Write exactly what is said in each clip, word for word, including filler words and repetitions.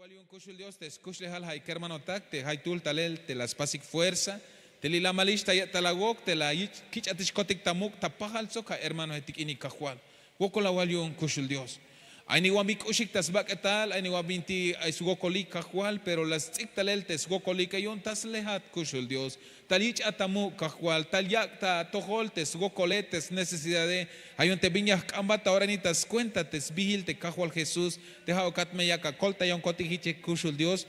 Wal yu'un kuxul Dios te skuxlejal ja' kermanotak te jaytuhl talel te la spasik fuerza te lilamalix ta ye'tal awok te la kich'atixkotik ta muk' ta pajal sok ja' hermanojetik ini kajwal. Wokol awal yu'un kuxul Dios. Ay niwan bin k'uxik ta sbak'etal, ay niwan binti' ay swokolik kajwal, pero la sts'ik talel te swokolike yu'un ta slejat kuxul Dios. Tal yich'a ta muk' kajwal, tal yak' ta atojol te swokole te snecesidade. Ja' yu'un te bin ya jk'ambat ta ora ini ta skuenta te sbijil te kajwal Jesús te ja'ukat me yak akoltayonkotik jiche kuxul Dios.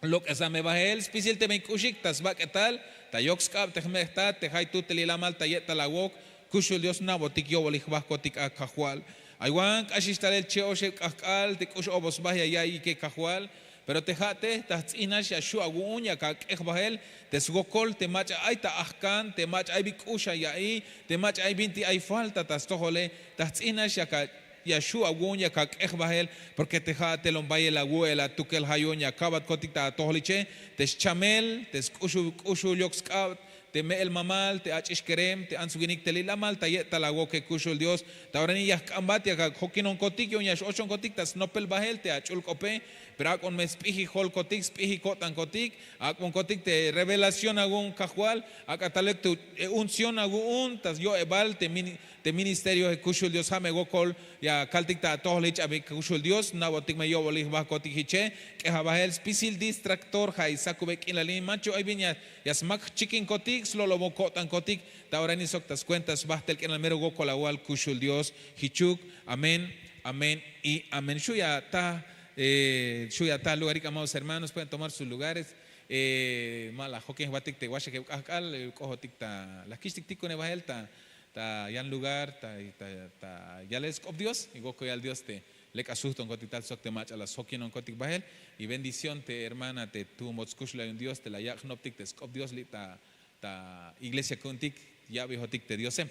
Lok'esa me bajel spisil te bin k'uxik ta sbak'etal, ta yok sk'ab te jme' jtat te jaytuhl te lilamal ta ye'tal awok. Kuxul Dios, nabotik yobolik jbajkotik a kajwal. Ay wan k'axix talel che'oxeb k'ajk'al te k'ux obos baj ya ya'iyike kajwal. Pero te ja' te ta jts'in nax ya xju' awu'un yak ak'ej bajel te swokol te mach'a ay ta ajkan, te mach'a ay bi k'ux ya ya'iy, te mach'a ay binti' ay falta ta stojole. Ta jts'in nax yak a ya xju' awu'un yak ak'ej bajel. Porque te ja' atelon bayel awu'el atukel, ja' yu'un ya akabatkotik ta atojoliche te schamel te sk'uxul k'uxul yok sk'ab, te me'el mamal, te ach'ix kerem, te ants winik te lilamal ta ye'tal awoke kuxul Dios. Ta ora ini ya jk'ambat yak ajokinonkotik yu'un ya x-ochonkotik ta snopel bajel te ach'ul k'ope. Pero ak'bon me sp'ijik jolkotik, sp'ijik ko'tankotik, ak'bonkotik te revelación awu'un kajwal. Ak'a talel te unción awu'un ta yo'ebal te ministerioe kuxul Dios, ja' me wokol ya kaltik ta atojol jich abi kuxul Dios, nabotik me yobolik jbajkotik jiche. K'eja bajel spisil distractor ja' ay sakube k'inal ini, manchuk ay bin ya smak jchikinkotik, slo'lobon ko'tankotik ta ora ini sok ta skuenta sbajtel k'inal, mero wokol awal kuxul Dios jichuk. Amén, amén y amén. Xu' ya ta, xu' ya ta lugarik, amados hermanos, pueden tomar sus lugares. Ma la jokin jbatik te waxakeb k'ajk'al, k'ojotik ta la kich'tik tikune bajel ta ta yan lugar ta yalel sk'op Dios, y wokol yal Dios te lek a sujt'onkotik tal sok te mach'a la sjokinonkotik bajel. Y bendición te hermana te tu'un mot skuxlejal yu'un Dios te la yak' jnoptik te sk'op Dios li' ta iglesia ku'untik, ya'bejotik te Diose.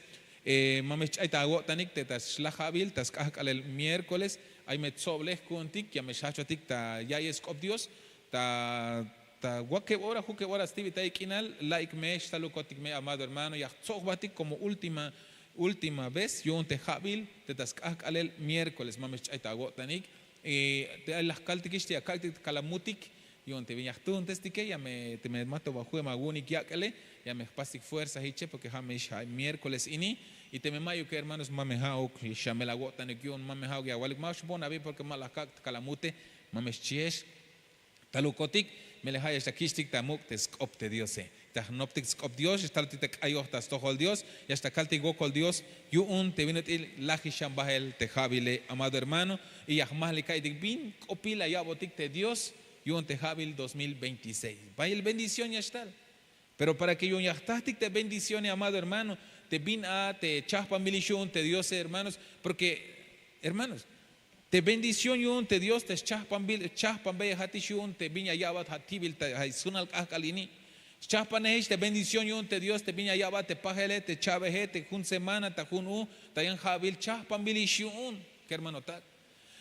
Ma me xch'ay ta awo'tanik te ta xlaj ja'bil ta sk'ajk'alel miércoles, ay me tsoblej ku'untik ya me xjajchotik ta ya'iyel sk'op Dios. Ta ta wakeb ora jukeb ora stibitayik k'inal, la'ik me xtalukotik me, amado hermano, ya jtsob jbatik como última última vez yu'un te ja'bil te ta sk'ajk'alel miércoles, ma me xch'ay ta awo'tanik. Te ay la jkaltikix te ya kak'tik kalamutik yu'un te bin ya jtuuntestike, ya me teme ma to ba ju'em awu'unik yak'ele, ya me jpastik fuerza jiche, porque ja' me ix ja' miércoles ini. Y teme ma'yuke hermanos, ma me ja'uk xamel awo'tanik yu'un, ma me ja'uk ya awalik ma xboon abi porque ma la jkak' ta kalamute, ma me xchiex. Talukotik, melel ja' ya xtal kich'tik ta muk' te sk'op te Diose. Ta jnoptik sk'op Dios, ya xtalutik ta k'ayoj ta stojol Dios, ya xtal kaltik wokol Dios yu'un te bin ut'il lajixan bajel te ja'bile, amado hermano. Y ya jmajlik ka'iytik bin k'opil la ya'botik te Dios yu'un te ja'bil dos mil veintiséis. Bayel bendición ya xtal. Pero para que yu'un ya jtajtik te bendicione, amado hermano, te bin a te chajpanbilix yu'un te Diose, hermanos, porque hermanos, te bendición yu'un te Dios te schajpanbeyejatix yu'un te bin ya ya'bat ja' ti'bil ta ja' sunal k'ajk'al ini. Schajpanejix te bendición yu'un te Dios te bin ya ya'bat te pajele, te cha'beje, te jun semana, ta jun u, ta yan ja'bil, chajpanbilix yu'un kermanotak.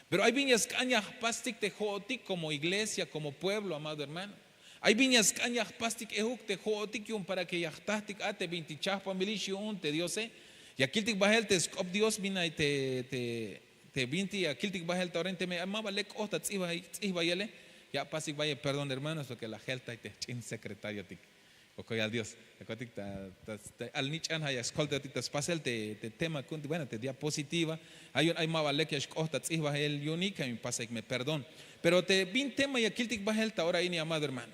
Pero ay bin ya sk'an ya jpastik te jo'otik como iglesia, como pueblo, amado hermano. Ay bin ya sk'an ya jpastik ejuk te jo'otik yu'un para que ya jtajtik a te bintik chajpanbilix yu'un te Diose. Ya kiltik bajel te sk'op Dios bin ay te te bintik ya kiltik bajel ta ora ini, teme ay ma ba lek k'ot ta ts'ijbayele, ya apasik bayel perdón hermanos, porque la jeltay te jch'in secretariotik. Wokol yal Dios, ya kotik ta alnich'an ja' ya skoltayotik ta spasel te tema ku'untik, bueno, te diapositiva. Ja' yu'un ay ma ba lek ya xk'ot ta ts'ijbayel yu'unik, ya me pasik me perdón. Pero te bin tema ya kiltik bajel ta ora ini, amado hermano,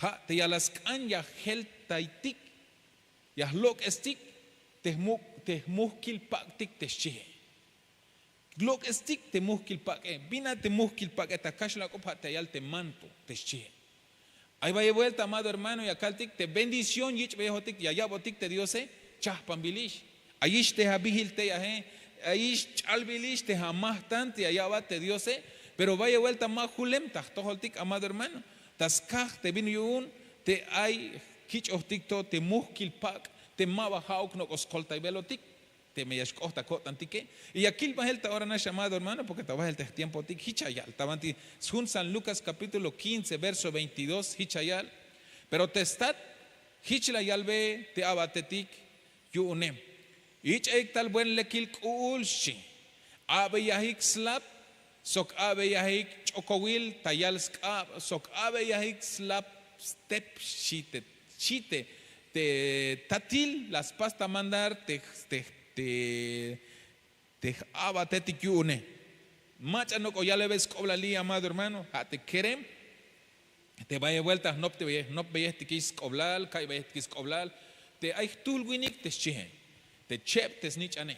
ja' te ya la sk'an ya jeltaytik, ya jlok'estik te jmuk' te jmujkil pak'tik te xchie. Lok'estik te mujkil pak'e. Bin a te mujkil pak'e? Ta kaxlan k'op ja' te yal te manto te xchie. Ay bayel buelta, amado hermano, ya kaltik te bendición yich'beyejotik ya ya'botik te Diose, chajpanbilix. Ayix te abijil tey aje, ayix ch'albilix te amajtan te ya ya'bat te Diose. Pero bayel buelta ma julem ta jtojoltik, amado hermano, ta skaj te bin yu'un te ay kich'ojtik to te mujkil pak' te ma ba ja'uk nok'o skoltaybelotik. Teme ya xk'ot ta ko'tantike. Y ya kil bajel ta ora nax, amado hermano, porque ta bajel te jtiempotik jich ya yal ta banti sjun San Lucas capítulo quince verso veintidós, jich ya yal. Pero te stat jich la yalbe te a'batetik yu'une: Ich'ayik tal buen lekil k'u'ul, xchi. A'beyajik slap Sok abeyajik ch'okowil ta yal sk'ab sok abeyajik slap step xchi te xchi te te tatil la spas ta mandar te te te j'abatetik yu'une. Mach'a nok'o yalebe sk'oblal li' amado hermano, ja' te kerem. Te bayel buelta jnopbeyejtikix sk'oblal ka'ybeyejtikix sk'oblal. Te ay jtuhl winik te xchihe, te cheb te snich'ane,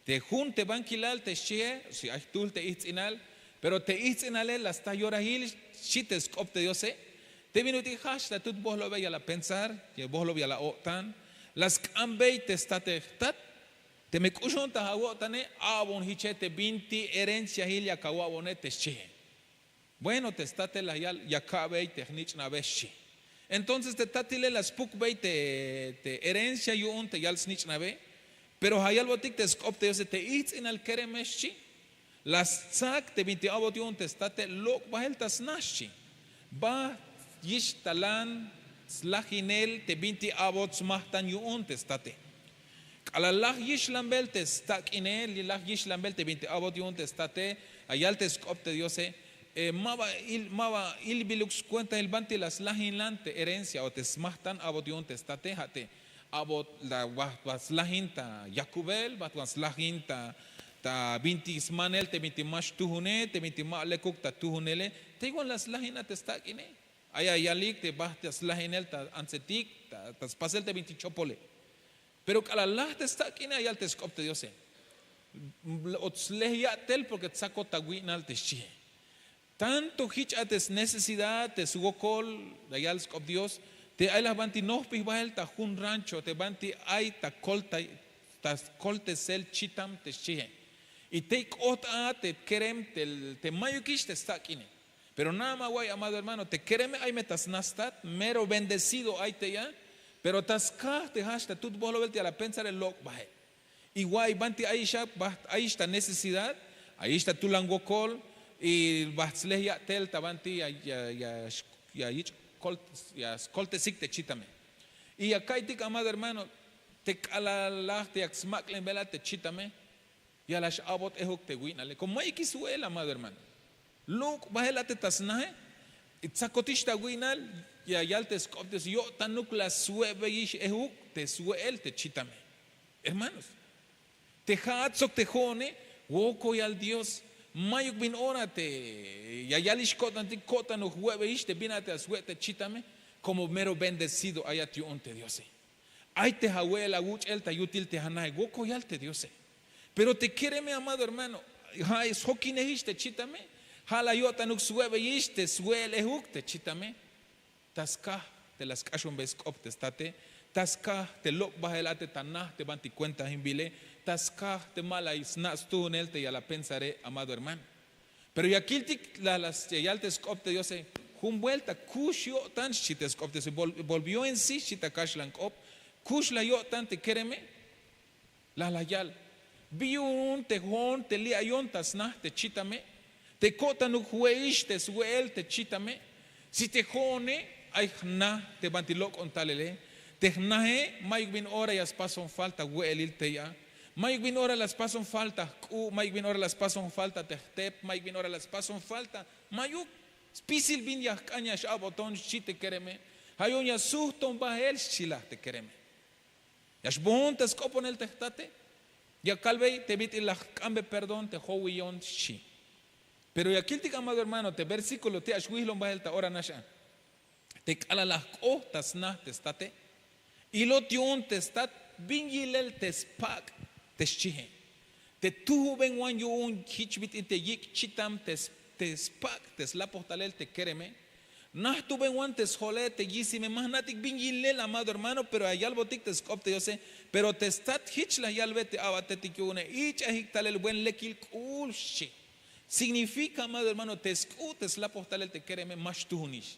te jun te bankilal te xchihe, si ay jtuhl te ijtz'inal. Pero te ijtz'inale la sta yorajil xchi te sk'op te diose. Te bin ut'il jajch ta tut bojlobe ya la pensar, ya bojlob ya la o'tan, la sk'ambey te state jtat. Teme k'uxon ta awo'tane, a'bon jiche te binti herenciajil yak awa'bone te xchihe. Bueno, te state la yal ya ka'bey te jnich'nabe xchi. Entonces te tatile la spukbey te herencia yu'un te yal snich'nabe. Pero ja' yalbotik te sk'op te diose te ijtz'inal kereme xchi. La stsak te binti a'bot yu'un te state lok' bahel ta sna xchi. Baht yixtalan slajinel te binti a'bot smajtan yu'un te state. K'alal laj yixlambel te stak'ine, laj yixlambel te binti a'bot yu'un te state, la yal te sk'op te diose. Ma ba ilbiluk skuentail banti la slajinlan te herencia o te smajtan a'bot yu'un te state, ja' te a'bot la baht slajin ta yakubel, baht wan slajin ta binti smanel te binti ma xtuhune, te binti ma lekuk ta tuhunele. Tey wan la slajin a te stak'ine. Ay ayalik te baht ta slajinel ta antsetik, ta spasel te binti chopole. Pero k'alal laj te stak'ine, la yal te sk'op te diose, o tslej ya'tel porke tsakot ta wi'nal te xchihe. Tanto jich a te snecesidad te swokol, la yal sk'op dios, te ay laj banti nojpij bahel ta jun rancho te banti ay ta koltesel chitam te xchihe. Y tey k'oht a te kerem te mayukix te stak'ine. Pero nada ma wa'iy amado hermano te kereme ay me ta sna stat, mero bendecido ay tey a. Pero ta skaj te jajch ta tut bojlobel te ya la pensare lok' bahel. Y wa'iy banti ayix a, baht ayix ta necesidad, ayix ta tulan wokol, y baht slej ya'tel ta banti ya yich' ya skoltesik te chitame. Y ya ka'iytik amado hermano, te k'alal laj te yak smak'lenbel a te chitame, ya la x'a'bot ejuk te wi'nale komo mayukix swe'el amado hermano. Lok' bahel a te ta snahe, tsakotix ta wi'nal. Ya yal te sk'op te dios yo'tanuk la swe'beyix ejuk te swe'el te chitame. Hermanos, te ja'at sok te jo'one, wokoyal dios. Mayuk bin ora te ya yalix ko'tantik ko'tanuk jwe'beyix te bin a te la swe' te chitame. Komo mero bendecido ayat yu'un te diose. Ay te awe'el awuch'el ta yutil te anaje, wokoyal te diose. Pero te kereme amado hermano, ja' sjokinejix te chitame. Ja' la yo'tanuk swe'beyix te swe'el ejuk te chitame. Ta skaj te la sk'axonbey sk'op te state, ta skaj te lok' bahel a te ta naj te banti kuentahinbile, ta skaj te ma la sna' stuhunel te ya la pensare amado hermano. Pero ya kiltik la la yal te sk'op te diose, jun buelta kux yo'tan xchi te sk'op te diose, volvió en sí xchi ta kaxlan k'op. Kux la yo'tan te kereme. La la yal, bi yu'un te jo'on te li' ayon ta sna te chitame, te ko'tanuk jwe'ix te swe'el te chitame. Si te jo'one ay jna te banti lok'on talele, te jnaje mayuk bin ora ya spason falta we'elil tey a. Mayuk bin ora la spason falta jk'u', mayuk bin ora la spason falta te jtep, mayuk bin ora la spason falta. Mayuk. Spisil bin ya jk'an ya x'a'boton xchi te kereme. Ja' yu'un ya sujton bahel xchi laj te kereme. Ya xbohon ta sk'oponel te jtate. Ya kalbey te bit'il la jk'ambe perdón te jowiyon xchi. Pero ya kiltik amado hermano te versíkulo te ya xwihlombahel ta ora nax a, te k'alal la jk'oht ta sna te state, ilot yu'un te stat bin yilel te spak' te xchihe. Te tuhubenwan yu'un jich bit'il te yik' chitam te spak' te slapoj talel te kereme. Najtubenwan te sjole te yisime ma jna'tik bin yilel amado hermano pero ya yalbotik te sk'op te diose. Pero te stat jich la yalbe te a'batetik yu'une ich'ajik talel buen lekil k'u'ul xchi. Signifika amado hermano te sk'u' te slapoj talel te kereme ma xtuhunix.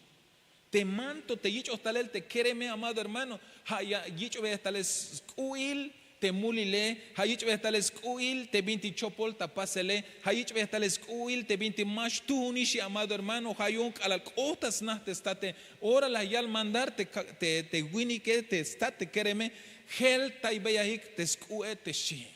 Te manto te yich'oj talel te kereme amado hermano, ja' ya yich'beyej talel sk'u'il te mulile, ja' yich'beyej talel sk'u'il te bintik chopol ta pasele, ja' yich'beyej talel sk'u'il te bintik ma xtuhunixi amado hermano. Ja' yu'un k'alal k'oht ta sna te state, ora la yal mandar te winike te stat te kereme, jeltaybeyajik te sk'u'e te xchihe.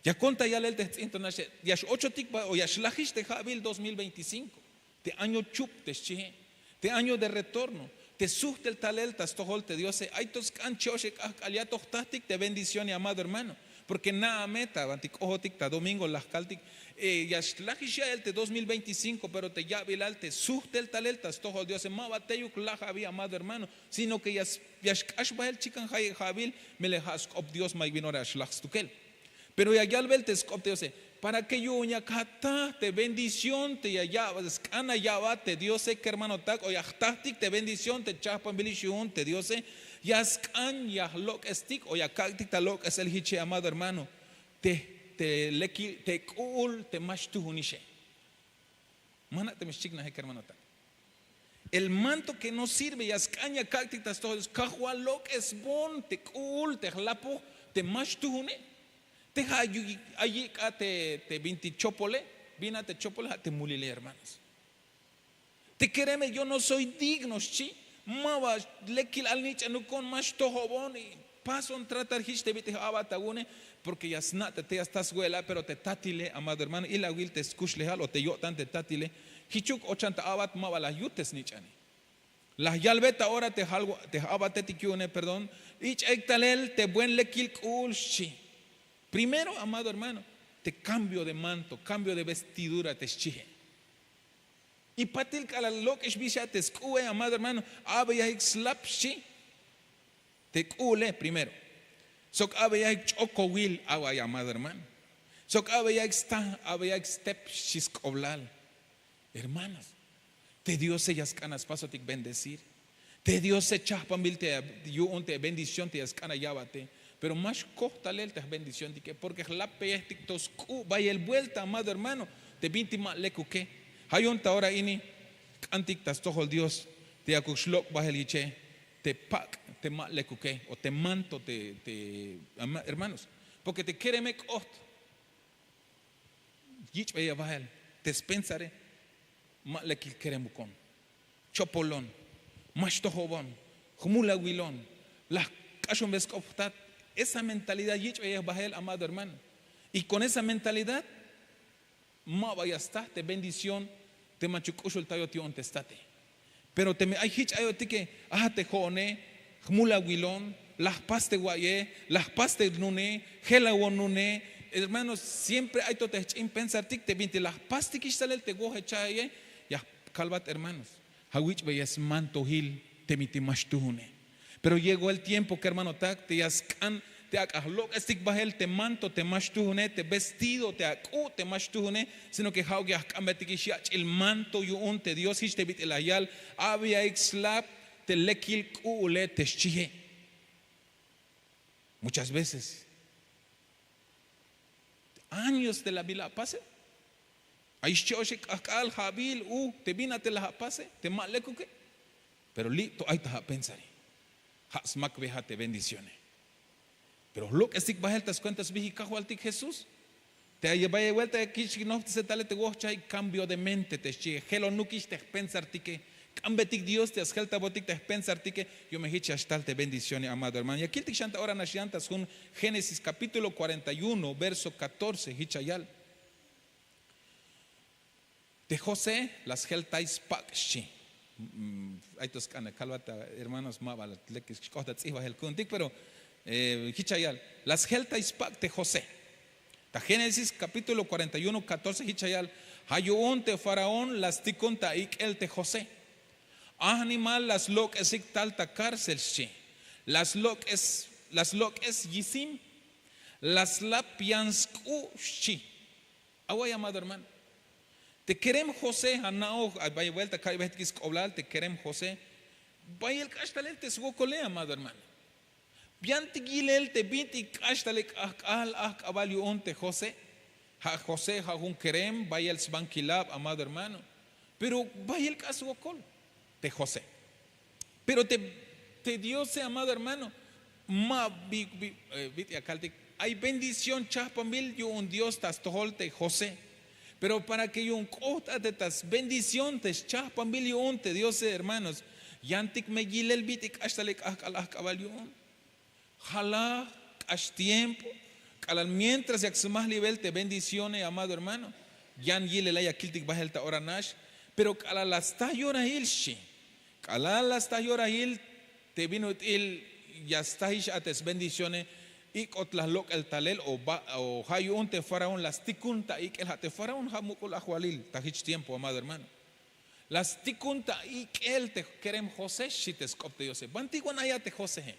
Yakon ta yalel te jts'in ta naxe, ya x'ochotik ba o ya xlajix te ja'bil dos mil veinticinko, te año chub te xchihe, te año de retorno, te sujtel talel ta stojol te diose. Ay to sk'an che'oxe k'ahk'al ya to jtahtik te bendición, llamado hermano. Porke na'a me ta bantik k'ohotik ta domingo laj kaltik, ya xlajix ya'el te dos mil veinticinko, pero te ya'bilal te sujtel talel ta stojol diose ma ba teyuk laj abi, llamado hermano, sino ke ya xk'ax bahel chikan ja'bil. Melel ja' sk'op dios mayuk bin ora ya xlaj stukel. Pero ya yalbel te sk'op te diose, para ke yu'un ya kataj te bendición te ya ya'bat sk'an ya ya'bat te diose kermanotak o ya jtajtik te bendición te chahpanbilix yu'un te diose, ya sk'an ya jlok'estik o ya kak'tik ta lok'esel hiche, amado hermano, te lekil te k'u'ul te ma xtujunixe. Mana' teme xchiknaje kermanotak. El manto ke no sirve ya sk'an ya kak'tik ta stojol dios kajwal lok'esbon te k'u'ul te jlapoj te ma xtujune. Te ja' ay yik'a te binti chopole. Bina te chopole ja' te mulile hermanos. Te kereme yo no soy digno xchi. Ma ba lekil al nich'anukon ma xtojobon y pason tratar hich te bit'il a'bat awu'une. Porke ya sna' te te ya sta swe'ela pero te tatile amado hermano ilawil te skuxlejal o te yo'tan te tatile. Hichuk ochan ta a'bat ma ba la yut te snich'ane. La yalbe ta ora te j'a'batetik yu'une perdón. Ich'aik talel te buen lekil k'u'ul xchi. Primero amado hermano, te kambio de manto kambio de vestidura te xchihe. Y patil k'alal lok'ex bixat te sk'u'e amado hermano, a'beyaik slap xchi. Te k'u'ule primero sok a'beyaik ch'okowil awa' amado hermano. Sok a'beyaik sta a'beyaik step xchi sk'oblal. Hermanos, te diose ya sk'an a spasotik bendecir. Te diose chahpanbil te yu'un te bendición te ya sk'an a ya'bate. Pero ma xkoj talel te jbendicióntike porke jlapbeyejtik to sk'u' bayel buelta amado hermano. Te bintik ma lekuke. Ja' yu'un ta ora ini jk'antik ta stojol dios te yakuk xlok' bahel yiche te pak' te ma lekuke o te manto te hermanos. Porke te kereme k'oht yich'beyej bahel te spensare. Ma lekil keremukon chopolon, ma xtojobon, jmulawilon, la jk'axonbe sk'op jtat. Esa mentalidad yich'beyej bahel amado hermano. Y kon esa mentalidad ma ba ya sta te bendición te manchuk k'uxultayot yu'un te state. Pero teme ay hich ayotike, a te ho'one jmulawilon, la jpas te wa'ye, la jpas te nune, jelawon nune. Hermanos, siempre ay to te jch'in pensartik te bintik la jpastikix talel te wojechaye. Ya jkalbat hermanos, awich'beyes mantohil te bintik ma xtuhune. Pero llegó el tiempo kermanotak te ya sk'an te ak'a jlok'estik bahel te manto te ma xtuhune te vestido te ak'u' te ma xtuhune, sino ke ja'uk ya jk'ambetikix yach'il manto yu'un te dios hich te bit'il la yal, a'beyaik slap te lekil k'u'ule te xchihe. Muchas veces años te la bila' pase. Ay xche'oxik k'ahk'al ja'bil u te bin a te la ja' pase te ma lekuke. Pero li' to ay ta ja' pensari. Ja' smakbeja te bendicione. Pero jlok'esik bahel ta skuenta sbijik kajwaltik jesús. Te ay bayel buelta ya kich' nojt'esel tale te wojchajik kambio de mente te xchihe jelonukix te jpensartike. K'ambetik dios te ya sjeltabotik te jpensartike. Yu'un me hich ya xtal te bendición amado hermano ya kiltik xan ta ora nax yan ta sjun génesis kapítulo kuarenta y uno verso katorce hich ya yal. Te josé la sjeltay spak' xchi. Ay to sk'an kalbat ta hermanos ma ba la lek xk'oht ta tz'ijb'ajel ku'untik pero hich ya yal, la sjeltay spak' te josé. Ta génesis kapítulo kuarenta y uno katorce hich ya yal, ha yu'un te faraón la stikun ta ik'el te josé. Ajnimal la slok'esik tal ta kárcel xchi. La slok'es la slok'es yisim. La slap yan sk'u' xchi. Away amado hermano, te kerem josé ana'oj, bayel buelta ka'ibejtik sk'oblal te kerem josé. Bayel k'ax talel te swokole amado hermano. Yantik yilel te bintik k'ax talel k'ahk'al ahk'abal yu'un te josé. Ha' josé ha' jun kerem bayel sbankilab amado hermano. Pero bayel k'ax swokol te josé. Pero te diose amado hermano, ma bit'il ya kaltik, ay bendición chahpanbil yu'un dios ta stojol te josé. Pero para ke yu'un k'oht a te ta sbendición te schahpanbil yu'un te diose hermanos, yantik me yilel bit'il k'ax talel k'ahk'al ahk'abal yu'un. Jalaj k'ax tiempo, K'alal mientras yak smajlibel te bendicione, amado hermano, yan yilel a ya kiltik bahel ta ora nax. Pero k'alal la sta yorahil xchi, k'alal la sta yorahil te bin ut'il ya stahix a te sbendicione, ik'ot la lok'el talel o ha yu'un te faraón la stikun ta ik'el ha te faraón ha muk'ul ajwalil ta hich tiempo, amado hermano. La stikun ta ik'el te kerem josé xchi te sk'op te diose. Banti wan ay a te josehe?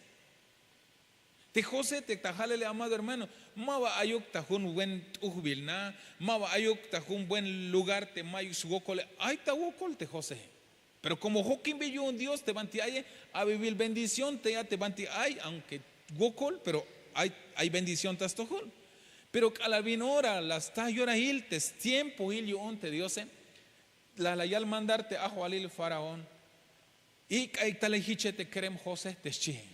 Te josé te ta halele, amado hermano, ma ba ayuk ta jun buen t'ujbil na, ma ba ayuk ta jun buen lugar te mayuk swokole. Ay ta wokol te josehe. Pero komo jokinbil yu'un dios te banti aye, abibil bendición te ya te banti ay, aunque wokol pero ay bendición ta stojol. Pero k'alal bin ora la sta yorahil te stiempohil yu'un te diose, la la yal mandar te ajwalil faraón, ik'aik talel hiche te kerem josé te xchihe.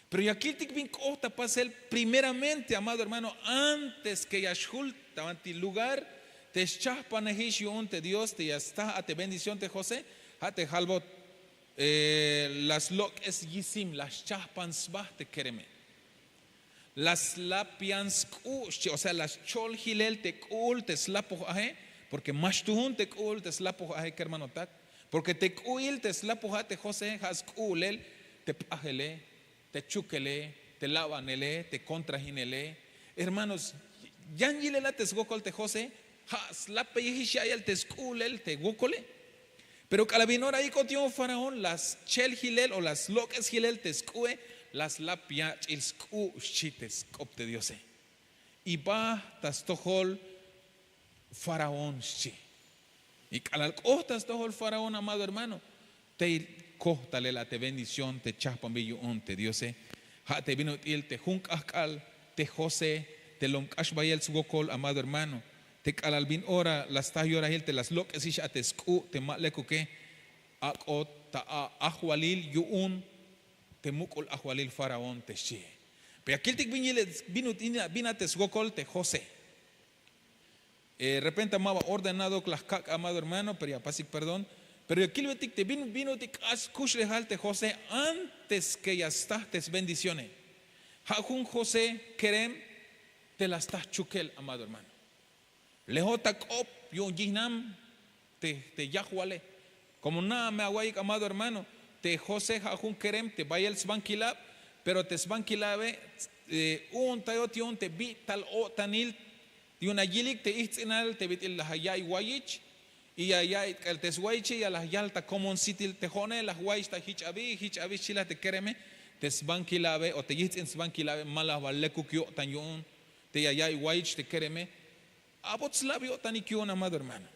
Pero ya kiltik bin k'oht ta pasel primeramente, amado hermano, antes ke ya xjul ta banti lugar te schahpanejix yu'un te dios te ya sta a te bendición te josé, ha te halbot la slok'es yisim, la schahpan sba te kereme. La slap yan sk'u' xchi, o sea la schol hilel te k'u'ul te slapoj ahe. Porke ma xtuhun te k'u'ul te slapoj ahe kermanotak. Porke te k'u'il te slapoj a te josé ha sk'u'ulel te p'ajele, te chukele, te labanele, te kontrahinele. Hermanos, yan yilel a te swokol te josé, ha slapeyejix ya'iyel te sk'u'ulel te wokole. Pero k'alal bin ora ik'ot yu'un faraón la schel hilel o la slok'es hilel te sk'u'e, la slap yach'il sk'u' xchi te sk'op te diose. Y baht ta stojol faraón xchi. Y k'alal k'oht ta stojol faraón, amado hermano, tey koj talel a te bendición te chahpanbil yu'un te diose. Ha te bin ut'il te jun k'ahk'al te josé te lom k'ax bayel swokol, amado hermano, te k'alal bin ora la sta yorahil te la slok'esix a te sk'u' te ma lekuke, ak'ot ta ajwalil yu'un te muk'ul ajwalil faraón te xchihe. Pero ya kiltik bin yilel bin ut'il bin a te swokol te josé. Repente ma ba ordenado la jkak', amado hermano, pero ya pasik perdón. Pero ya kilbetik te bin bin ut'il k'ax kuxlejal te josé antes ke ya sta te sbendicione. Ha jun josé kerem te la sta chukel, amado hermano. Lejot ta k'op yu'un yihnam te yajwale. Komo na'a me awa'iyik, amado hermano, te josé ha jun kerem te bayel sbankilab. Pero te sbankilabe u'untayot yu'un te bi'tal-o'tanil yu'un ayilik te ijtz'inal te bit'il la ya'iy wayich. Y ya ya'iy k'el te swayiche ya la yal ta komon sitil te jo'one la jwayich ta hich abi hich abi xchi la te kereme. Te sbankilabe o te yijtz'in sbankilabe ma la ba lekuk yo'tan yu'un te ya ya'iy wayich te kereme. Abot slab yo'tanik yu'un, amado hermano.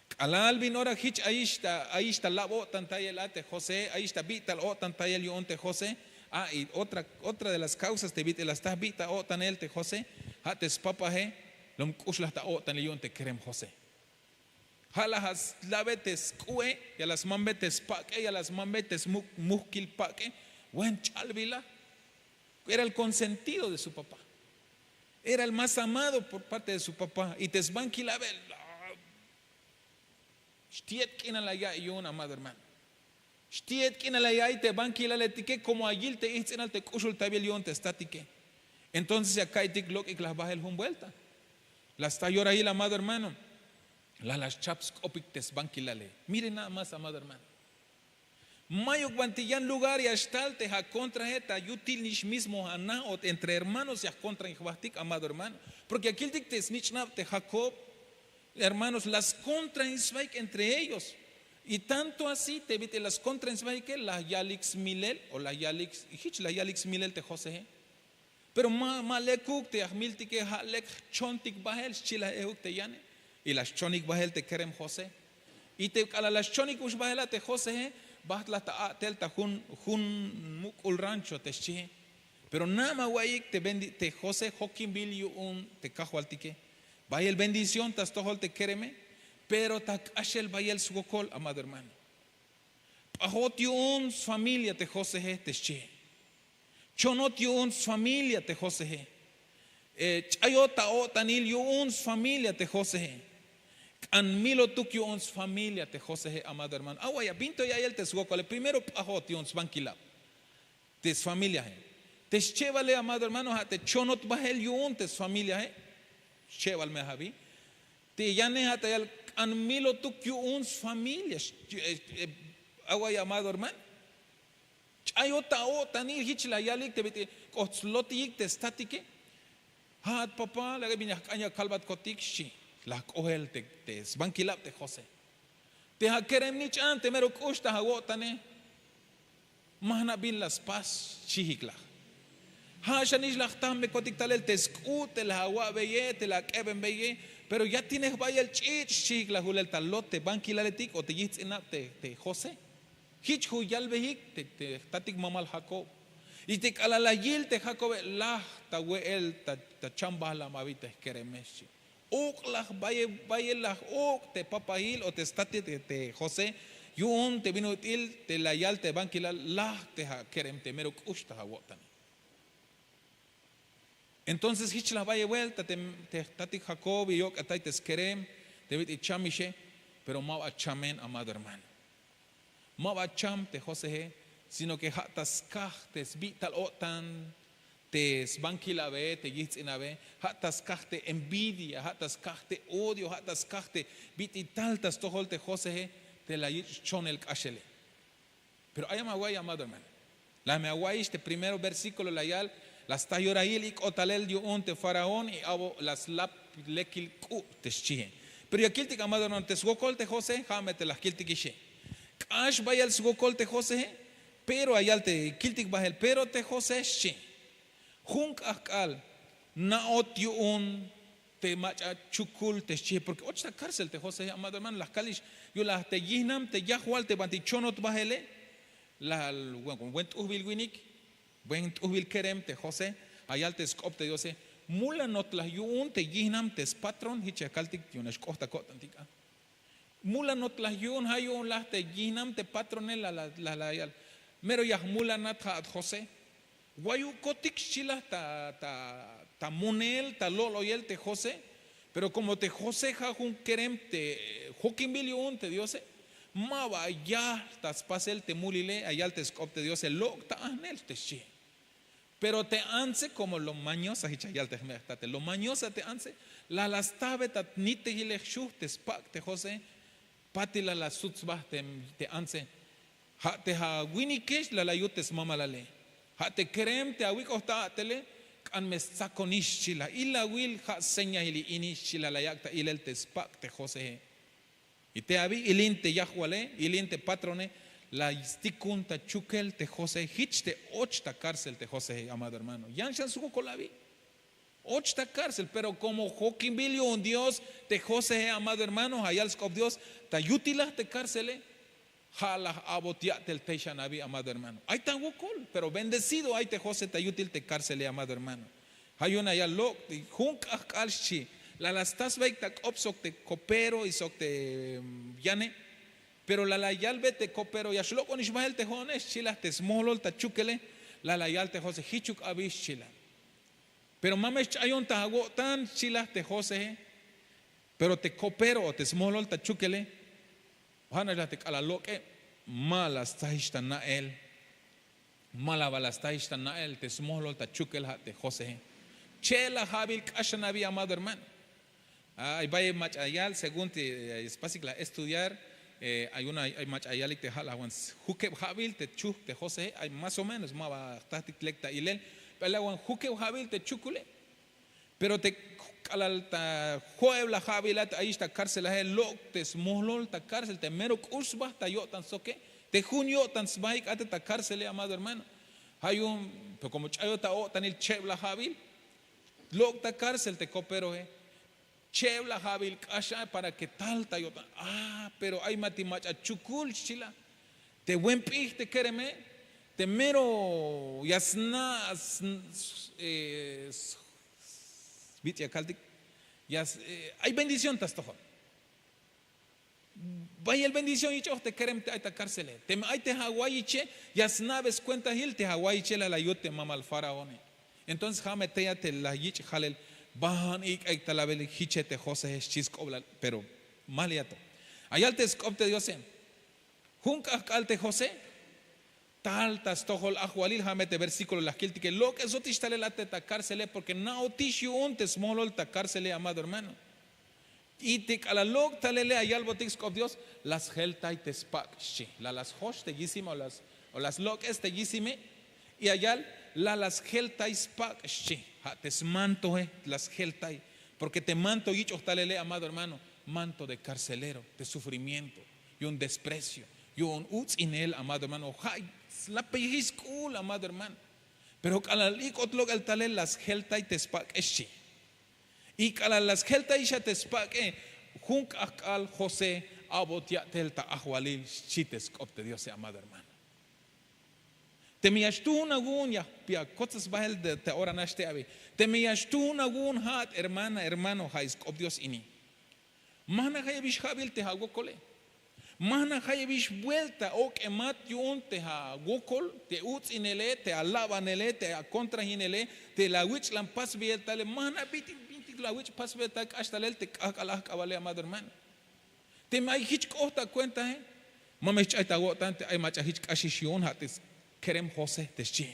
K'alal bin ora hich ayix ta lab-o'tan tayel a te josé, ayix ta bi'tal-o'tan tayel yu'un te josé. Ah, y otra de las kausas te bit'il la sta bi'tal-o'tanel te josé, ha te spapahe lom k'uxlaj ta o'tanil yu'un te kerem josé. Ha la slabe te sk'u'e, ya la smambe te spak'e, ya la smambe te smuhkil pak'e. Buen ch'albila. Era el konsentido de su papá. Era el más amado por parte de su papá. Y te sbankilabe xti'et k'inal la ya'iy yu'un, amado hermano. Xti'et k'inal la ya'iy te bankilaletike komo ayil te ijtz'inal te k'uxultabil yu'un te statike. Entonces ya ka'iytik lok'ik la jbahel jun buelta. La sta yorahil, amado hermano. La la schap sk'opik te sbankilale. Mire nada más, amado hermano. Mayuk banti yan lugar ya xtal te ja' kontrae ta yutil nix mismo ja' na o entre hermanos ya jkontrain jbahtik, amado hermano. Porke ya kiltik te snich'nab te jakob, hermanos, la skontrain sbahik entre ellos. Y tanto así te bit'il la skontrain sbahike la yalik smilel o la yalik jich la yalik smilel te joseje. Pero ma lekuk te ya jmiltike ja' lek jchontik bahel xchi la ehuk te yane. Y la xchonik bahel te kerem josé. Y te k'alal la xchonik ux bahel a te joseje, baht la ta a'tel ta jun muk'ul rancho te xchihe. Pero na'a ma wa'iyik te josé jokinbil yu'un te kajwaltike. Bayel bendición ta stojol te kereme. Pero ta k'axel bayel swokol, amado hermano. P'ajot yu'un sfamilia te joseje te xchihe. Chonot yu'un sfamilia te joseje. Ch'ayot ta o'tanil yu'un sfamilia te joseje. K'anmilotuk yu'un sfamilia te joseje, amado hermano. Awaya binto ya'iyel te swokole. Primero p'ajot yu'un sbankilab te sfamiliaje. Te schebale, amado hermano, ha' te chonot bahel yu'un te sfamiliahe. Schebal me abi. Te yane ha' ta yal k'an milotuk yu'un sfamilia. Away, amado hermano, ch'ayot ta o'tanil. Hich la yalik te bit'il k'oht slotiyik te statike. Ha'at papá, la bin ya jk'an ya kalbatkotik, xchi. La jk'ohel te sbankilab te José. Te akerem nich'an te mero k'ux ta awo'tane. Ma jna' bin la spas, xchiik laj. Ha' xanix la jta jmekotik talel te sk'u' te la awa'beye, te la ak'ebenbeye. Pero ya tinej bayel ch'ich', xchiik laj, julel ta lot te bankilaletik o te yijts'inab te José. Hich jun yalbeyik te jtatik mamal Jacob. Y te k'alal la yil te Jacobe, laj ta we'el ta chambajlam abi te jkereme, xchi. Ok' laj, bayel laj ok' te papahil o te statik te José yu'un te bin ut'il te la yal te bankilal, laj te akerem te mero k'ux ta awo'tane. Entonces hich laj bayel buelta te jtatik Jacob y yok'etay te skerem te bit'il chamixe. Pero ma ba chamen, amado hermano. Ma ba cham te Josehe, sino que ha' ta skaj te sbi'tal o'tan te sbankilabe, te yijts'inabe. Ha' ta skaj te envidia, ha' ta skaj te odio, ha' ta skaj te bit'il tal ta stojol te Josehe te la yich' schonel k'axele. Pero ay ma awa'iy, amado hermano. La me awa'ix te primero versículo la yal: la sta yorahil ik'ot talel yu'un te faraón y abo la slap lekil k'u' te xchihe. Pero ya kiltik, amado hermano, te swokol te José, ha' me te la jkiltikixe. K'ax bayal swokol te Josehe. Pero ayal te kiltik bahel, pero te José, xchi, jun k'ahk'al na'ot yu'un te mach'a chukul te xchihe, porque och ta cárcel te Josehe, amado hermano. La jkalix yu'un la te yijnam te yajwal te banti chonot bahele. La, buen t'ujbil winik, buen t'ujbil kerem te José. Ayal te sk'op te Diose: mulanot laj yu'un te yijnam te spatrón. Hich ya kaltik yu'un nax k'oht ta ko'tantik a. Mulanot laj yu'un, ha' yu'un laj te yijnam te patrone. La la yal: mero ya jmulanat ha'at José. Wayukotik, xchi laj ta monel, ta lo'loyel te José. Pero como te José ha' jun kerem te jokimbil yu'un te Diose, ma ba yajl ta spasel te mulile. Ayal te sk'op te Diose: lok' ta ajnel, te xchihe. Pero te antse, como lo mañosa, hich ya yal te jme' jtate, lo mañosa te antse, la la stajbe ta nitejile jxuj te spak' te José. Patil la la sut sba te antse: ha' te awinikex la la yut te smamalale, ha' te kerem te awik'oj ta a'tele, k'an me stsakonix, xchi laj. Ilawil, ha' señail ini, xchi laj. La yak' ta ilel te spak' te Josehe. Y te abi ilin te yajwale, ilin te patrone, la stikun ta chukel te José. Hich te och ta cárcel te Josehe, amado hermano. Yan xan swokol abi. Och ta cárcel, pero como jokimbil yu'un Dios te Josehe, amado hermano, ja' yal sk'op Dios, ta yutilaj te cárcele, ja' laj a'bot ya'tel tey xan abi, amado hermano. Ay ta wokol, pero bendecido ay te José ta yutil te cárcele, amado hermano. Ja' yu'un la yal lok', jun k'ajk'al xchi, la la sta sbaik ta k'op sok te copero y sok te mm, yane. Pero la la yalbe te copero: ya xlok'onix bael te jo'one, xchi laj. Te smolol ta chukele, la la yal te José: jichuk abi, xchi laj. Pero ma me xch'ayon ta awo'tan, xchi laj te Josehe. Pero te copero o te smolol ta chukele, ja' nax laj te k'alal lok'e, ma la stsajix ta na'el. Ma la ba la stajix ta na'el te smolol ta chukel ja' te Josehe. Che' la ja'bil k'ax xan abi, amado hermano. Ay bayel mach'a yal según te spasik la estudiar. Ay mach'a yalik te ja' la wan jukeb ja'bil te chuk te Josehe, ay más o menos, ma ba jtajtik lek ta ilel. Pero la wan jukeb ja'bil te chukule. Pero te k'alal ta jo'eb la ja'bil a te ayix ta cárcelaje, lok' te smolol ta cárcel, te mero k'ux sba ta yo'tan soke. Te jun yo'tan sbaik a te ta cárcele, amado hermano. Ja' yu'un, pero como ch'ayot ta o'tanil, cheb la ja'bil. Lok' ta cárcel te coperoe. Cheb la ja'bil k'ax a para que tal ta yo'tan. Ah, pero ay ma ti mach'a chukul, xchi laj. Te buen p'ij te kereme, te mero ya sna' bitz' ya kaltik, ay bendición ta stojol. Bayel bendición yich'oj te kerem te ay ta cárcele. Teme ay te awayiche, ya sna'be skuentahil te awayiche, la la yut te mamal faraone. Entonces ja' me tey a te la yich' jalel, ban ik'aik ta label jiche te Josehe, xchi sk'oblal. Pero ma le yato. Ayal te sk'op te Diose: jun k'ajk'al te José tal ta stojol ajwalil. Ja' me te versíkulo la jkiltike, lok'esotix talel a te ta kárcele, porke na'otix yu'un te smolol ta kárcele, amado hermano. Y te k'alal lok' talele, ya yalbotik sk'op Dios, la sjeltay te spak', xchi. La la sjox te yisime, o la slok'es te yisime. Y ya yal, la la sjeltay spak', xchi. Ja' te smantoe la sjeltay. Porke te manto yich'oj talele, amado hermano, manto de carcelero, te sufrimiento, yu'un desprecio, yu'un uts'inel, amado hermano. Ja' slapeyjix sk'ul, amado hermano. Pero k'alal ik'ot lok'el talel, la sjeltay te spak'e, xchi. Y k'alal la sjeltayix a te spak'e, jun k'ajk'al José a'bot ya'tel ta ajwalil, xchi te sk'op te Diose, amado hermano. Teme ya xtuun awu'un, ya kotsbel te ora nax te abi. Teme ya xtuun awu'un, ja'at hermana, hermano, ja' sk'op Dios ini. Ma jna' jayebix ja'bil te awokole. Ma jna' jayebix vuelta ok'emat yu'un te awokol, te uts'inele, te alabanele, te akontrajinele, te la awich'lan pasbeyel tale. Ma jna' bintik, bintik la awich' pasbeyel tal k'ax talel te k'ajk'al ajk'abale, amado hermano. Teme ay jich k'ot ta akuentae, ma me xch'ay ta awo'tan te ay mach'a jich k'axix yu'un, ja' te skerem José, te xchi.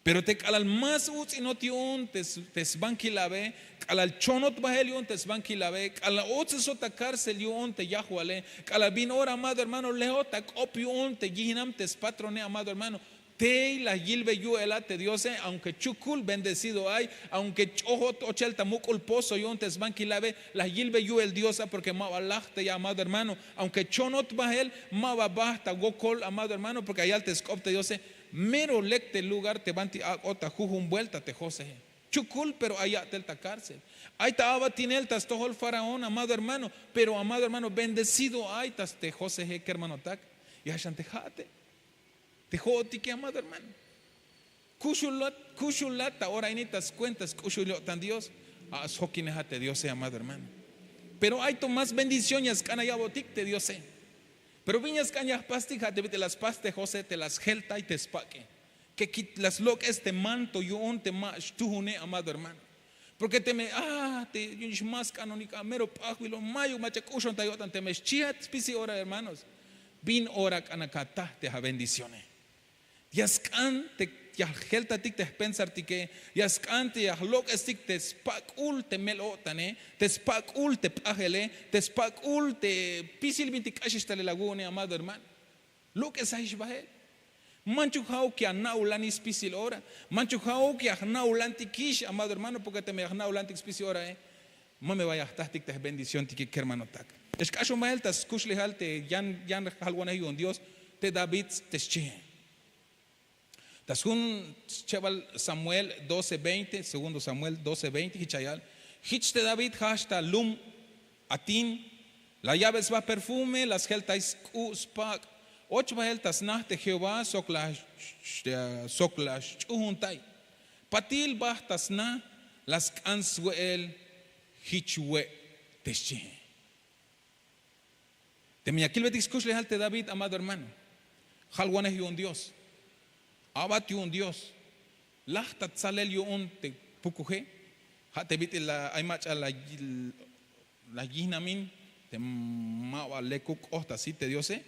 Pero te k'alal más uts'inot yu'un te sbankilabe, k'alal chonot bahel yu'un te sbankilabe, k'alal otsesot ta kárcel yu'un te yajwale, k'alal bin ora, amado hermano, leot ta k'op yu'un te yijnam te spatrone, amado hermano, tey la yilbe yu'el a te Diose. Aunque chukul, bendecido ay. Aunque ch'ojot ochel ta muk'ul pozo yu'un te sbankilabe, la yilbe yu'el Dios a, porke maba laj tey, amado hermano. Aunque chonot bahel, maba baj ta wokol, amado hermano, porke ya yal te sk'op te Diose, mero lek te lugar te banti ak'ot ta jujun vuelta te Joseje. Chukul, pero ay ya'tel ta kárcel. Ay ta a'batinel ta stojol faraón, amado hermano. Pero, amado hermano, bendecido ay ta te Joseje, kermanotak. Ya xan te ja'ate, te jo'otike, amado hermano. Kuxulat, kuxulat ta ora ini ta skuenta sk'uxul yo'tan Dios. A sjokineja te Diose, amado hermano. Pero ay to más bendición ya sk'an ya ya'botik te Diose. Pero bin ya sk'an ya jpastik, ja' te bit'il la spas te José, te la sjeltay te spak'e. Ke kit la slok'es te manto yu'un te ma xtujune, amado hermano. Porke teme, ah, te yu'unix ma sk'anonik a, mero p'ajbilo, mayuk mach'a k'uxon ta yo'tan, teme xchiat spisil ora, hermanos, bin ora k'anak ataj te abendicione. Ya sk'an te ya jjeltatik te jpensartike, ya sk'an te ya jlok'estik te spak'ul te mel-o'tane, te spak'ul te p'ajele, te spak'ul te spisil bintik k'axix talel awu'une, amado hermano. Lok'esajix bahel. Manchuk ja'uk ya na'ulanix spisil ora. Manchuk ja'uk ya jna'ulantikix, amado hermano, porke teme ya jna'ulantik spisil orae, ma me ba ya jtajtik te jbendicióntike, kermanotak. Ya xk'axon bahel ta skuxlejal te yan, yan jalwanej yu'un Dios, te David te xchie. Ta sjun schebal Samuel doce veinte, segundo Samuel doce veinte, jich ya yal: Jich te David jajch ta lum atin, la ya'be sba perfume, la sjeltay sk'u' spak', och bahel ta sna te Jehová sok la, sok la sch'uhuntay. Patil bajt ta sna, la sk'an swe'el jich we', te xchi. Teme ya kilbetik skuxlejal te David, amado hermano, jalwanej yu'un Dios, a'bat yu'un Dios, laj ta tsalel yu'un te pukuje. Ja' te bit'il la, ay mach'a la, la yijnamin te ma ba lekuk k'ot ta sit te Diose,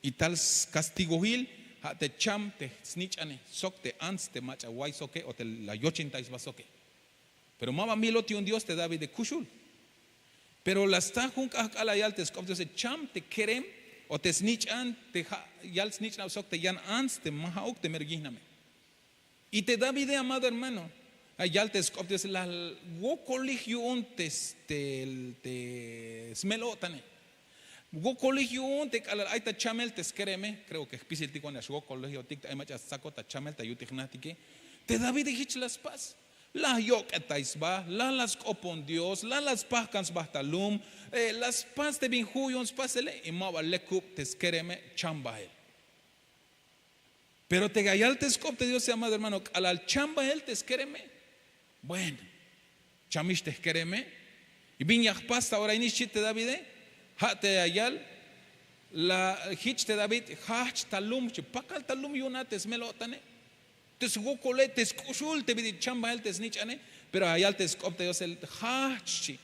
y tal skastigojil ja' te cham te snich'ane sok te ants te mach'a way soke o te la yochintay sba soke. Pero ma ba milot yu'un Dios te Davide kuxul. Pero la sta jun k'ajk'al la yal te sk'op Diose: cham te kerem o te snich'an te ja' yal snich'nab sok te yan ants te ma ja'uk te mero yijname. Y te Davide, amado hermano, la yal te sk'op Diose: la wokolij yu'un te, te, te smel-o'tane. Wokolij yu'un te k'alal ay ta chamel te skereme. Creo que jpisiltik wan ya xwokolij yo'tik te ay mach'a stsakot ta chamel ta yutik jnajtike. Te Davide jich la spas. La yok'etay sba, la la sk'opon Dios, la la spajkan sba ta lum, eh, la spas te bin ju' yu'un spasele, y ma ba lekub te skereme, cham bael. Pero te ya yal te sk'op te Diose, amado hermano, k'alal cham bael te skereme. Bueno, chamix te jkereme. Y bin ya jpas ta ora ini, xchi te Davide. Ja' te ya yal, la jich te David jajch ta lum, xchi, pakal ta lum yu'un a te smel-o'tane, te swokole, te sk'uxul te bit'il cham bael te snich'ane. Pero ya yal te sk'op te Diose: jajch, xchi.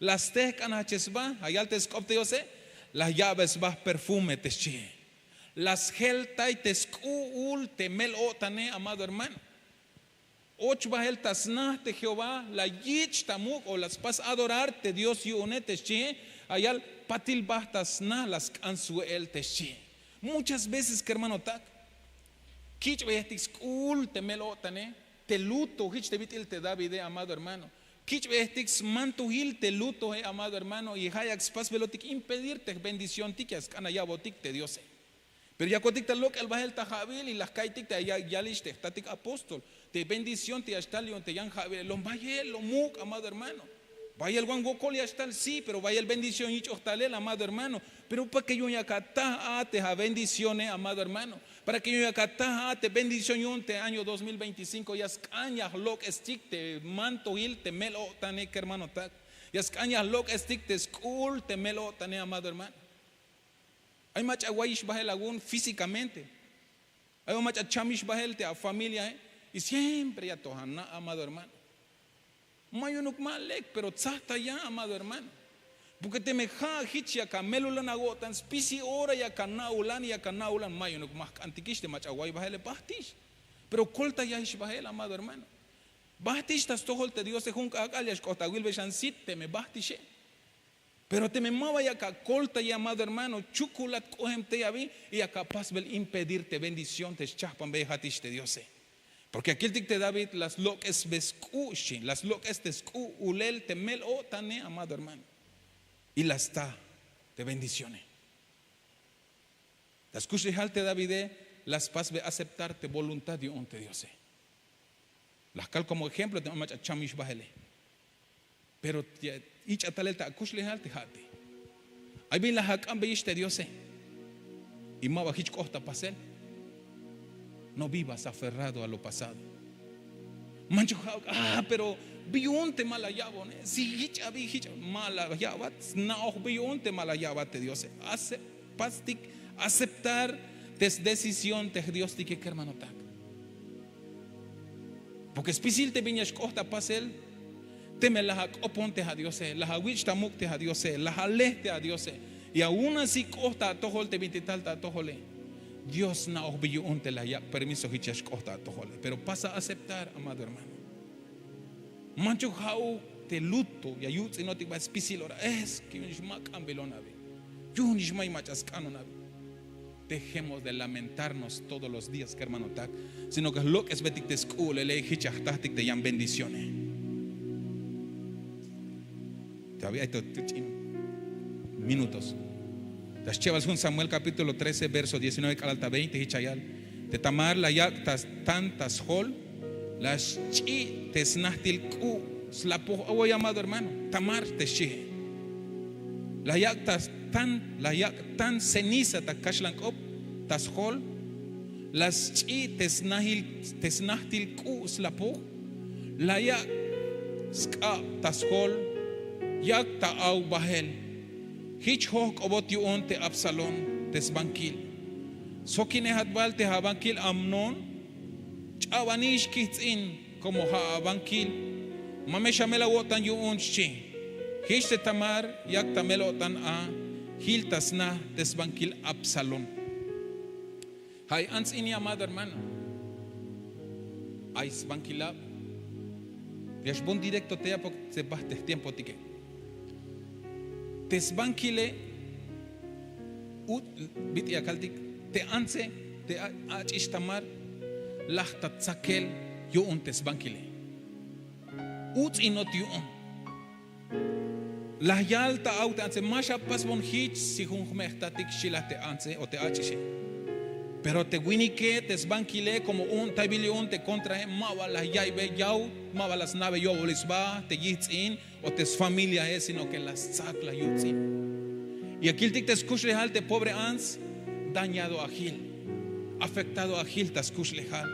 La stejk'an jajch sba. Ya yal te sk'op te Diose: la ya'be sba perfume, te xchi. La sjeltay te sk'u'ul te mel-o'tane, amado hermano. Och bahel ta sna te Jehová, la yich' ta muk' o la spas adorar te Dios yu'une, te xchihe. Ayal patil baht ta sna la sk'an swe'el, te xchihe. Muchas veces, kermanotak, kich'beyejtik sk'u'ul te mel-o'tane, te luto, jich te bit'il te Davide, amado hermano. Kich'beyejtik smantojil te lutoe, amado hermano, y ja' yak spasbelotik impedir te jbendicióntik ya sk'an aya'botik te Diose. Pero yakotik ta lok'el bahel ta ja'bil y la jka'iytik te ya yalix te jtatik apóstol, te bendición te ya xtal yu'un te yan ja'bile. Lom bayel, lom muk', amado hermano. Bayel wan wokol ya xtal, sí, pero bayel bendición yich'oj talel, amado hermano. Pero para que yu'un yak ataj a te abendicióne, amado hermano, para que yu'un yak ataj a te bendición yu'un te año dos mil veinticinco ya sk'an ya jlok'estik te mantojil te mel-o'tane, kermanotak. Ya sk'an ya jlok'estik te sk'u'ul te mel-o'tane, amado hermano. Ay mach'a wayix bahel awu'un físicamente. Ay mach'a chamix bahel te afamiliae, y siempre ya to ana', amado hermano. Ma yu'unuk ma lek, pero tsajtaya, amado hermano. Porque teme ja' jich yak amelulan awo'tan, spisil ora yak ana'ulan, yak ana'ulan, ma yu'unuk ma jk'antikix te mach'a way bahele, bahtix. Pero koltayayix bahel, amado hermano. Bahtix ta stojol te Diose. Jun k'ak'al ya xk'ot awilbe xan sit teme bahtixe. Pero teme ma ba yak akoltayej, amado hermano, chukulat k'ohem tey abi y yak apasbel impedir te bendición te schajpanbeyejatix te Diose. Porque ya kiltik te David, la slok'esbe sk'u', xchi, la slok'es te sk'u'ulel te mel-o'tane, amado hermano, y la sta te bendicióne. Ta skuxlejal te Davide la spasbe aceptar te voluntad yu'un te Diose. La jkal como ejemplo te mach'a chamix bahele. Pero ich'a talel ta akuxlejal te ja'ate. Ay bin la jak'ambeyix te Diose y ma ba jich k'oht ta pasel. No vivas aferrado a lo pasado. Manchuk ja'uk, ah, pero bi yu'un te ma la ya'bone. Si jich abi, jich ma la ya'bat, sna'oj bi yu'un te ma la ya'bat te Diose. Aceptastik, aceptar te sdecisión te jdiostike, kermanotak. Porque spisil te bin ya xk'oht ta pasel, teme la ak'opon te adiose, la awich' ta muk' te adiose, la ale te adiose, y aun así k'oht ta atojol te bintik tal ta atojole, Dios sna'oj bi yu'un te la yak' permiso jich ya xk'oht ta atojole. Pero pasa aceptar, amado hermano. Manchuk ja'uk te luto ya yuts'inotik ba spisil ora, es que yu'unix ma k'ambilon abi, yu'unix may mach'a sk'anon abi. Dejemos de lamentarnos todos los días, kermanotak, sino que jlok'esbetik te sk'u'ulele, jich ya jtajtik te yan bendicióne. Te abi ay to ch'in minutos. Ta schebal jun Samuel capítulo trece, verso diecinueve k'alal ta veinte, jich ya yal: Te Tamar la yak' ta tan ta sjol, la sch'i' te snajtil k'u' slapoj. Awoy, amado hermano, Tamar te xchihe. La yak' ta tan, la yak' tan ceniza ta kaxlan k'op ta sjol, la sch'i' te snajil, te snajtil k'u' slapoj, la yak' sk'ab ta sjol, yak ta aw bahel. Jich jojk'obot yu'un te Absalón te sbankil. Sjokinejat bal te abankil Amnón, ch'abanix kijts'in, como ja' abankil, ma me xamel awo'tan yu'un, xchi. Jich te Tamar yak ta mel-o'tan a jil ta sna te sbankil Absalón. Ja' ay ants ini, amado hermano. Ay sbankilab. Ya xbon directo tey a, porque te bajt te jtiempotike. Te sbankile, ut, bit'il ya kaltik, te antse, te a-, ach'ix Tamar, laj ta tsakel yu'un te sbankile. Uts'inot yu'un. La yal ta aw te antse: ma xapasbon jich si jun jme' jtatik, xchi la te antse o te ach'ixe. Pero te winike, te sbankile, como u'untaybil yu'un te contrae, ma ba la ya'iybe yaw, ma ba la sna'be yo'bolil sba te yijts'in o te sfamiliae, sino que la stsak, la yuts'in. Y ya kiltik te skuxlejal te pobre ants, dañado a jil, afectado a jil ta skuxlejal.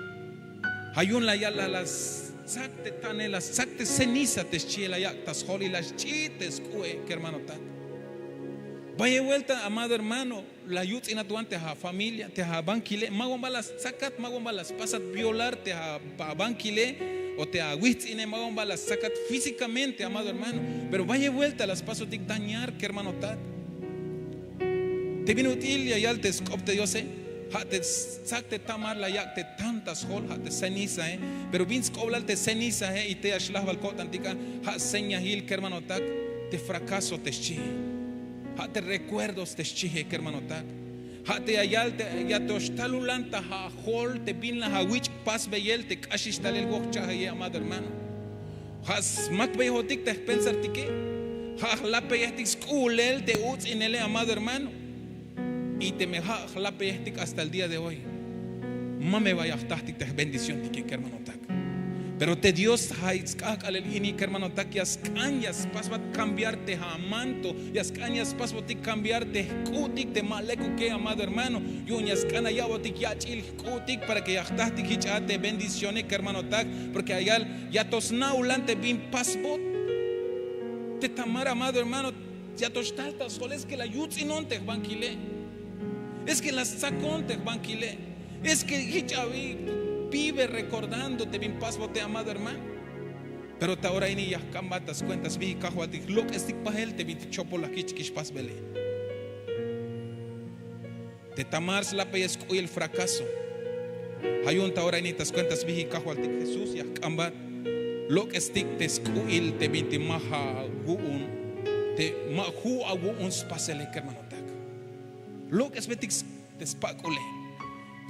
Ja' yu'un la yal, la, la stsak te tane, la stsak te ceniza te xchie, la yak' ta sjol y la sch'i' te sk'u'e, kermanotak. Bayel vuelta, amado hermano, la yuts'inat wan te afamilia, te abankile, ma wan bal la stsakat, ma wan bal la spasat violar te a-, abankile o te awijts'ine, ma wan bal la stsakat físicamente, amado hermano, pero bayel vuelta la spasotik dañar, kermanotak. Te bin ut'il ya yal te sk'op te Diose. Ja' te stzak te tamar la yak' te tantas jol ja' te cenizae. Pero bin sk'oblal te cenizae y te ya xlajbal ko'tantik a, ja' señahil kermanotak te frakaso te xchihe. Ja' te rekuerdos te xchihe kermanotak. Ja' te ya yal te ya to xtalulan ta ja' jol te bin la awich' pasbeyel te k'axix talel wokchajeye amado hermano. Ja' smakbeyejotik te jpensartike. Ja' jlapeyejtik sk'u'ulel te utz'inele amado hermano. Y teme ja' jlapeyejtik hasta el día de hoy, ma me bay ajtajtik te jbendiciontike kermanotak. Pero te dios ja' sk'ajk'alel ini kermanotak ya sk'an ya spasbat kambiar te ja' manto, ya sk'an ya spasbotik kambiar te jk'u'tik te ma lekuke amado hermano. Yu'un ya sk'an ya ya'botik yach'il jk'u'tik para ke ya jtajtik jich a te bendicione kermanotak. Porke ayal ya to sna'ulan te bin pasbot te tamar amado hermano. Ya to xtal ta sjol es ke la yutz'inon te jbankile. Es ke la stsakon te jbankile. Es ke jich abi vive rekordando te bin pasbote amado hermano. Pero ta ora ini ya jk'ambat ta skuenta sbijil kajwaltik lok'estik bahel te bin chopol la jich kix pasbele. Te tamar slapeyel sk'u'il fracaso. Ja' yu'un ta ora ini ta skuenta sbijil kajwaltik jesús ya jk'ambat lok'estik te sk'u'il te bintik ma ja' awu'un te ma ju' awu'un spasele kermanotak. Lok'esbetik te spak'ule.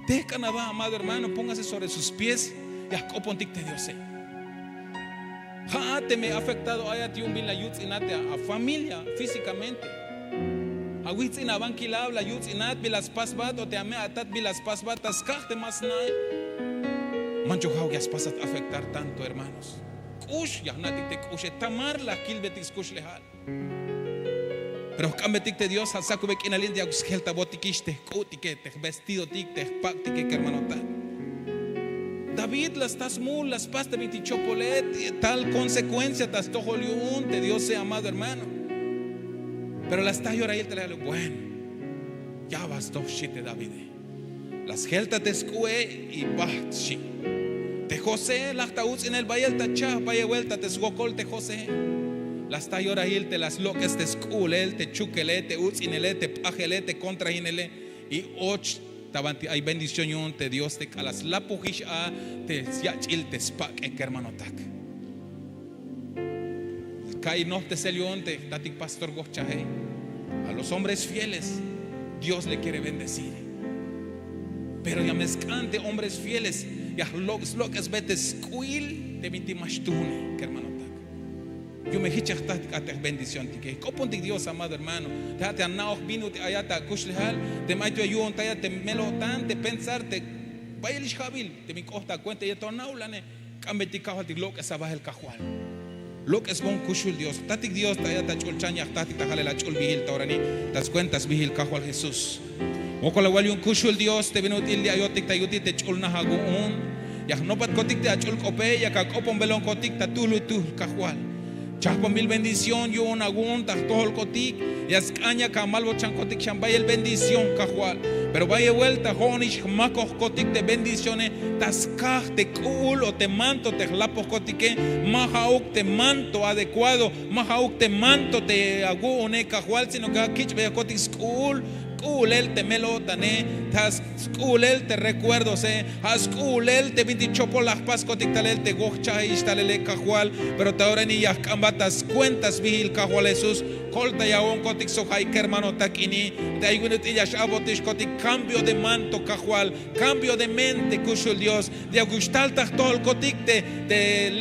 Tejk'an aba amado hermano póngase sobre sus pies. Ya jk'opontik te diose. Ja'at teme afektado ayat yu'un bin la yutz'inat a familia físikamente. Awijtz'in abankilab la yutz'inat bin la spasbat o te ame'atat bin la spasbat ta skaj te ma sna'e. Manchuk ja'uk ya spasat afektar tanto hermanos. K'ux ya jna'tik te k'uxe tamar la jkilbetik skuxlejal. Pero jk'ambetik te dios ja' sakube k'inalil ya jk'ambetik te jk'u'tike te jvestidotik te jpak'tike kermanotak. David la sta smul la spas te bintik chopole. Tal konsekuencia ta stojol yu'un te diose amado hermano. Pero la sta yorahil te la yaluk bueno, ya ba stoj xchi te davide. La sjelta te sk'u'e y bajt xchi. Te josé laj ta utz'inel bayel ta chaj bayel buelta te swokol te josé. La sta yorahil te la slok'es te sk'u'ulel te chukele te utz'inele te p'ajele te kontrajinele. Y och ta banti ay bendición yu'un te dios te k'alal slapojix a te syach'il te spak'e kermanotak. Ka'iy nojptesel yu'un te jtatik pastor wojchaje. A los hombres fieles dios le quiere bendecir. Pero ya me sk'an te hombres fieles ya slok'esbe te sk'u'il te bintik ma xtuhune kermanotak. Yu'un me jich ya jtatik a te jbendiciontike jk'opontik dios amado hermano. Te ja' te ana'oj bin ut'il ayat akuxlejal. Teme ay to ya yu'untayat te mel-o'tan te pensar te bayelix ja'bil te bin k'oht akuenta ya to ana'ulane. K'ambetik kajwaltik lok'es abahel kajwal. Lok'esbon kuxul dios jtatik dios ta ayat ach'ulchan ya jtatik ta jalel ach'ul bijil ta orani ta skuenta sbijil kajwal jesús. Wokol awal yu'un kuxul dios te bin ut'il li' ayotik ta yutil te ch'ulnaj awu'un. Ya jnopbatkotik te ach'ul k'ope yak ak'oponbelonkotik ta tuhlutuhl kajwal. Chajpanbil bendición yu'un awu'un ta jtojolkotik. Ya sk'an yak amalbochankotik xan bayel bendición kajwal. Pero bayel buelta jo'onix jmakojkotik te bendicione ta skaj te k'u'ul o te manto te jlapojkotike. Ma ja'uk te manto adekuado, ma ja'uk te manto te awu'une kajwal sino ke ja' kich'beyojkotik sk'u'ul. K'u'ulel te mel-o'tane, ja' sk'u'ulel te rekuerdose, ja' sk'u'ulel te bintik chopol la jpaskotik talel te wojchajix talele kajwal. Pero ta ora ini ya jk'ambat ta skuenta sbijil kajwal jesús. Koltayawonkotik sok ja'i kermanotak ini. Te ay win ut'il ya x'a'botixkotik kambio de manto kajwal, kambio de mente kuxul dios. Te akuk xtal ta jtojolkotik te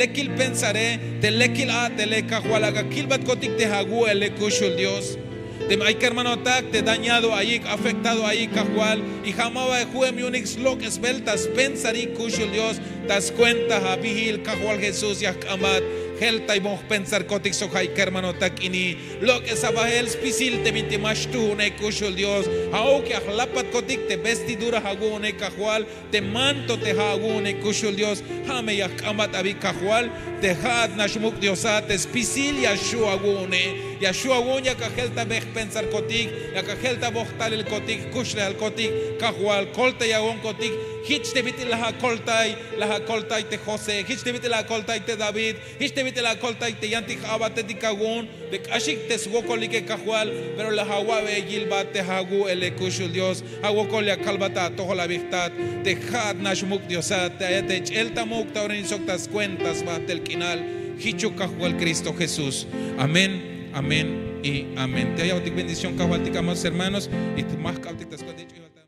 lekil pensare, te lekil a'tele kajwal ak'a kilbatkotik te awu'ele kuxul dios. Teme ay kermanotak te dañado ayik afektado ayik kajwal, y ja' ma ba ju'em yu'unik slok'esbel ta spensarik kuxul dios, ta skuenta abijil kajwal jesús ya jk'ambat. Jeltay bon jpensarkotik sok ja'i kermanotak ini. Lok'es abahel spisil te bintik ma xtuhune kuxul dios. Ja'uk ya jlapatkotik te vestidura awu'une kajwal, te manto te ja' awu'une kuxul dios. Ja' me ya jk'ambat abi kajwal, te ja'at nax muk' diosat te spisil ya xju' awu'une. Ya xju' awu'un yak ajeltabej jpensarkotik, yak ajeltaboj jtalelkotik jkuxlejalkotik. Kajwal koltayawonkotik. Hich te bit'il la akoltay, la akoltay te José, hich te bit'il la akoltay te David, hich te bit'il la akoltay te yantik j'abatetik awu'un, te k'axik te swokolike Kajwal, pero la awa'be yilbat te awu'un el kuxul Dios. Awokol ya kalbat ta atojol abi jtat te ja'at nax muk' Diosat, te ayat te ch'el ta muk' ta ora in sok ta skuenta sba tel k'inal. Jichuk Kajwal Cristo Jesús. Amén, amén y amén. Te ya ya'botik bendición Kajwaltik, amados hermanos, y te ma jk'abtik ta skuenta